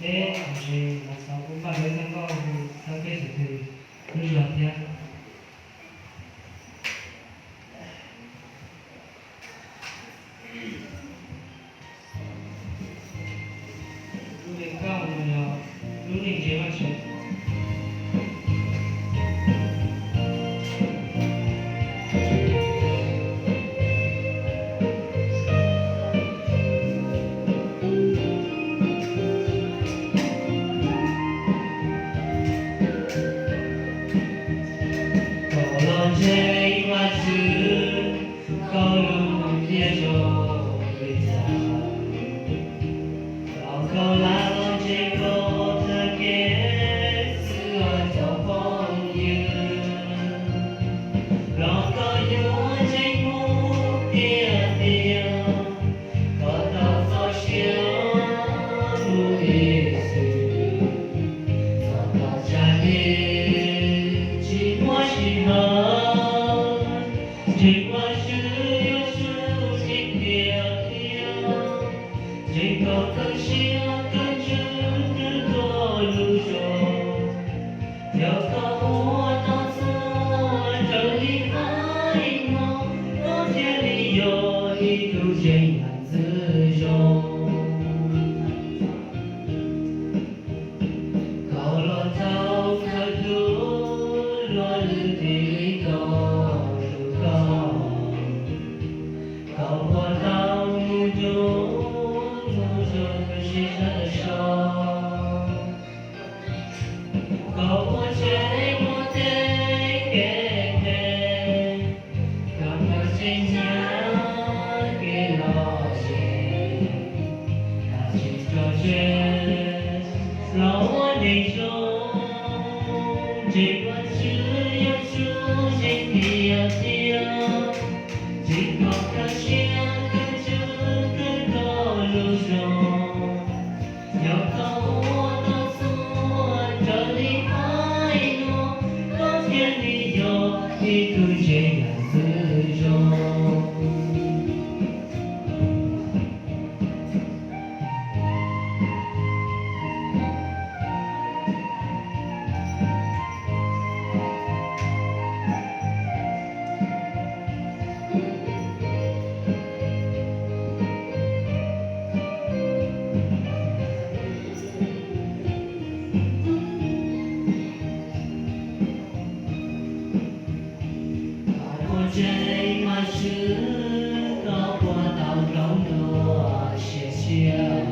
Peb ntsis los xav kuv npaj lawv txoj nkauj hu txog peb txhua tus lub zog thiab. Lub neej kauj no yog lub neej ntseeg Vajtswv. Koj los ntseeg Vajtswv, koj lub neej thiaj zoo li cas, los koj lam los ntseeg koj txoj kev xwb os cov phooj ywg. Los koj yuav ntseeg mus tiag tiag, koj tau txoj sia mus ib txhis, txog thaum tsam li tsis muaj sij hawm. Ntseeg Vajtswv yuav tsum ntseeg tiag tiag, ntseeg kom koj siab koj ntsws koj lub zog. Yog koj ua tau txhua raws li hais no, koj thiaj li yog ib tug ntseeg ntxwv zoo. Koj los tau kawg tus luag lwm tis li koj tus koj, koj puas tau mus nrug mus zoo koj siab sawv daws so. Koj puas tseem muaj tej kev phem, koj puas tseem nyiam kev lom zem, koj tsis tso tseg los ua neeg zoo. Ntseeg Vajtswv yuav tsum ntseeg tiag tiag, ntseeg kom koj siab koj ntsws koj lub zog. Yog koj ua tau txhua raws li hais no, koj thiaj li yog ib tug ntseeg ntxwv zoo. Koj puas ntseeg Vajtswv, koj puas tau rau ntuj siab siab,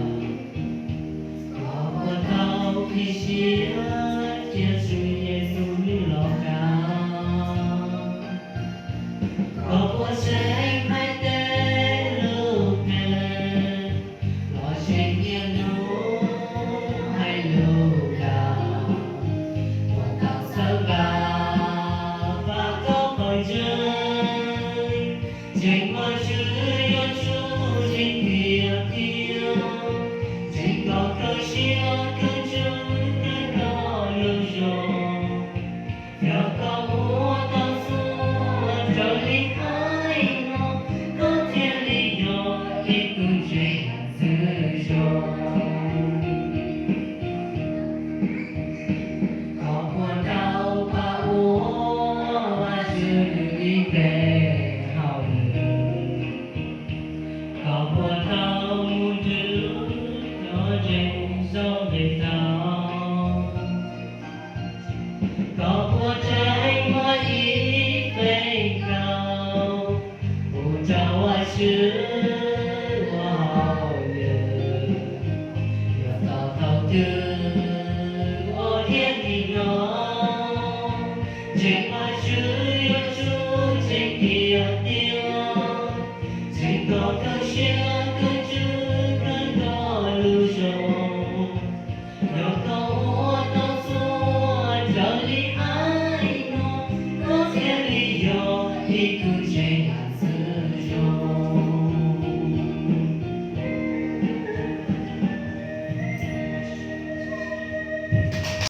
koj puas tau kib siab cia Tswv Yexus nws los khav. Koj puas ntseeg hais tej lus phem los ntseeg niaj hnub hais lus dag, puas tau xav vam vam koj pawg ntseeg. Ntseeg Vajtswv yuav tsum ntseeg tiag tiag, ntseeg kom koj siab koj ntsws koj lub zog. Yog koj ua tau txhua raws li hais no, koj thiaj li yog ib tug ntseeg ntxwv zoo. Koj puas tau pab ua Vajtswv nws ib teg hauj lwm? Koj puas tau mus nrhiav cov ntseeg zoo li tau? Koj puas tseem muaj ib feem kaum mus rau Vajtswv ua hauj lwm? Yog tau thaum twg ua thiaj li hnov, ntseeg Vajtswv yuav tsum ntseeg tiag